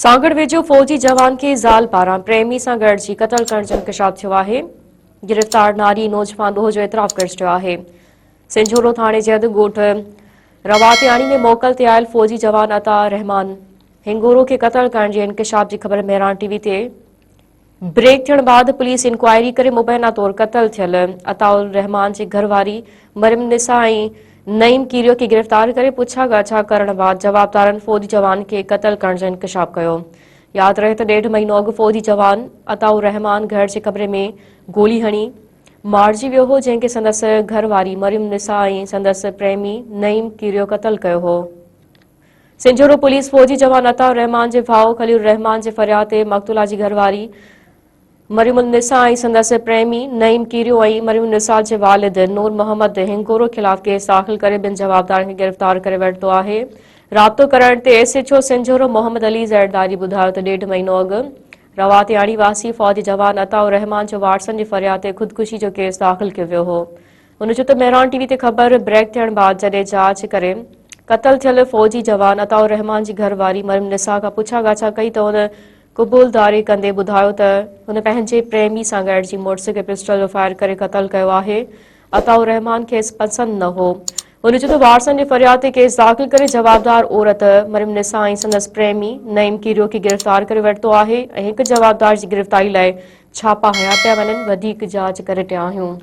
سانگهڙ ويجهو فوجي جوان کي زال پاران پريمي سان گڏجي قتل ڪرڻ جو انڪشاف ٿيو آهي. گرفتار ناري نوجوان ڏوهه جو اعتراف ڪري ڇڏيو آهي. سنجهورو ٿاڻي جي حد ڳوٺ رواتياڻي ۾ موڪل تي آيل فوجي جوان عطا الرحمان هنگورو کي قتل ڪرڻ جي انڪشاف جي خبر مهراڻ ٽي وي تي بريڪ ٿيڻ بعد پوليس انڪوائري ڪري مبينا طور قتل ٿيل عطاء الرحمان جي گهر واري مريم النساء ۽ نعيم ڪيريو کي گرفتار ڪري پڇا ڳاڇا ڪرڻ بعد جوابدارن فوجي جوان کي قتل ڪرڻ جو انڪشاف ڪيو. ياد رهي ته ڏيڍ مهينو اڳ فوجي جوان عطاء الرحمان گهر جي ڪمري ۾ گولي هڻي مارجي ويو هو جنهن کي سندس گهر واري مريم النساء ۽ سندس پريمي نعيم ڪيريو قتل ڪيو هو. سنجهورو پوليس فوجي جوان عطاء الرحمان جي ڀاء خليل الرحمان جي فرياد تي مقتولا جي گهرواري مريم النساء ۽ سندس پريمي نعيم ڪيريو ۽ مريم النساء جي والد نور محمد هنگورو خلاف ڪيس داخل ڪري ٻن جوابدارن کي گرفتار ڪري ورتو آهي. رابطو ڪرڻ تي S H O Sanjhoro Muhammad Ali Zardari ٻڌايو ته ڏيڍ مهينو اڳ رواتياڻي واسي فوجي جوان عطاء الرحمان جو وارثن جي فرياد تي خودڪشي جو ڪيس داخل ڪيو ويو هو. هن چيو ته مهراڻ ٽي وي تي خبر بريڪ ٿيڻ بعد جڏهن جاچ ڪري قتل ٿيل فوجي جوان عطاء الرحمان جي گهر واري مريم نساء کان پڇا ڳاڇا ڪئي ته هن قبولداري ڪندي ٻڌايو ته هن پنهنجي پريمي سان گڏجي مڙس کي پسٽل جو فائر ڪري قتل ڪيو آهي عطاء الرحمان کيس پسند نه هو. هن چيو ته وارثن جي فرياد تي ڪيس داخل ڪري جوابدار عورت مريم نساء ۽ سندس پريمي نعيم ڪيريو کي گرفتار ڪري ورتو آهي ۽ هڪ جوابدار جي گرفتاري لاء ڇاپا هنيا پيا وڃن وڌيڪ جاچ ڪري رهيا آهيون.